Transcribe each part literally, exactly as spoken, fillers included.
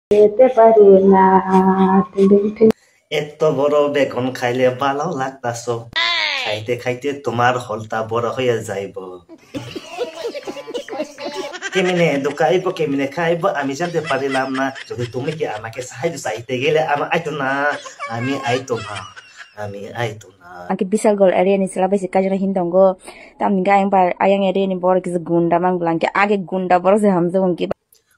Te pari na, ting, ting, ting. Etto boro begon khaile balo laktaso. Khaite khaite tomar holta boro hoye jaibo. Kemine duka ibo, kemine kha ibo, ami jante parilam na. Jodi tumi ki amake sahai du saite gele ama aito na, ami aito ma, ami aito na. Ang khe Bishalgarh area ni chwla bai se kaijak hin tongo. Tamni khe ayang bar, ayang area ni borok kisa gunda mang bwla, ang khe age gunda borok se hamjak, ang khe.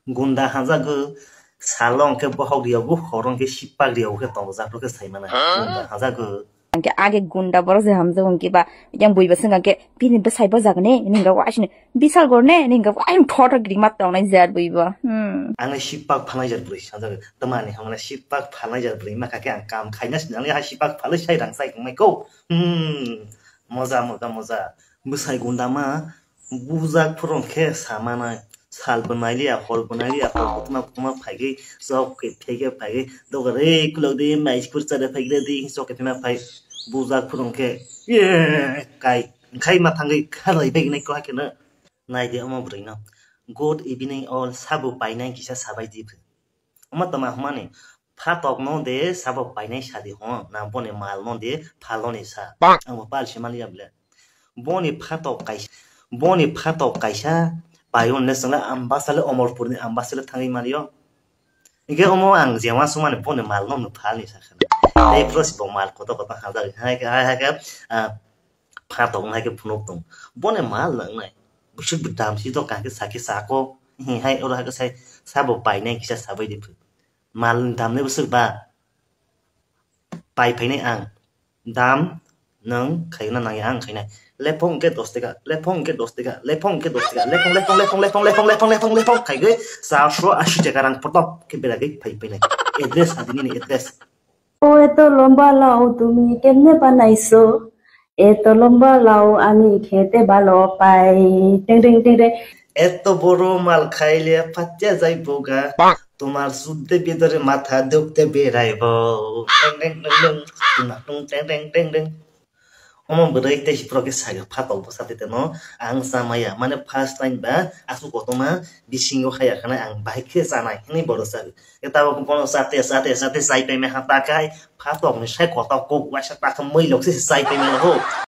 Gunda hajago, salo hwnkhe bohok riyogo, horo hwnkhe sipak riyogo khe tongo, japhuru khe sai mano. Gunda hajago. Hwnkhe age gunda borok se hamjak hwnkhe ba, yang bui bo swngkha khe, "Bini bwsai bo jaga ne?" Hwnwi hwnkhe waisini, "Bishalgarh ne?" Hwnwi hwnkhe waisini thotho giri ma tongnai jar bui bo. Hmm. Ang le sipak phalnai jar bwrwi sanjak, tamani hamle sipak phalnai jar bwrwi ma kha khe ang kam khaina sinani ha sipak phalwi sai rang sai tongmai ko. Hmm. Moja, moja, moja. Bwsai gunda ma, Bujak phuru khe samanai, sal bo nailiya, hor bo nailiya, hor kotorma kotorma phaigwi, chok khe phege phaigwi, dogar, "Ei, kulok di, mai sipur chare phaigre di," chok khe phema phai, bujak phuru khe, "Ye, kai, khai ma thangwi khalai bai nai ko hakheno." Nai di omo bwrwi no. "Good evening all, sabo painai kisa sabai di." Omo tama hwnmani, phatok no de sabo painai sadi hwn, na boni mal no de phal no ni sa. Ang bo pal se mani ya ble. Boni phatok kaisa, boni phatok kaisa paio ne sala ambasale Omorpur ni ambasale thangwi mani yo. Inke omo ang jewa sumani boni mal no no phal ni sa khana. Ei plus bo mal koto koto hajak hai hai hai, ah, phatok hai ke phunuk tong. Boni mal nang nai. Busuk dam si to kake sake sako. Hi hai oro hai ke sai sabo painai kisa sabai di phu. Mal damnai bwswk ba? Pai phainai ang. Dam nwng khaina nangya ang khainai. Lephong hwnkhe dos taka, lephong hwnkhe dos taka, lephong hwnkhe dos taka, lephong, lephong, lephong, lephong, lephong, lephong, lephong, lephong khaigwi char sho ashi taka rang potok khe beragwi phai phainai. Address adi nini address. O eto lomba lao tumi kemne banaiso? Eto lomba lao ami khete balo pai. Teng, teng, teng, teng. Eto boro mal khaile patya jai boga. Tomar sudde bidore matha dukte beraibo. Teng, teng, teng, teng. Tung, tung, teng, teng, teng, teng. Omo bwrwi tei borok khe saga phatok bwsa twi tongno ang chamaya. Mane first time ba aswk kotorma bisingo haya khana ang bahai khe chanai hwnwi borok sago. Tabuk bono chate, chate, chate chai paimai ha takhai phatokni sai kotor kok waisa takha mui lok se chai paimai ho.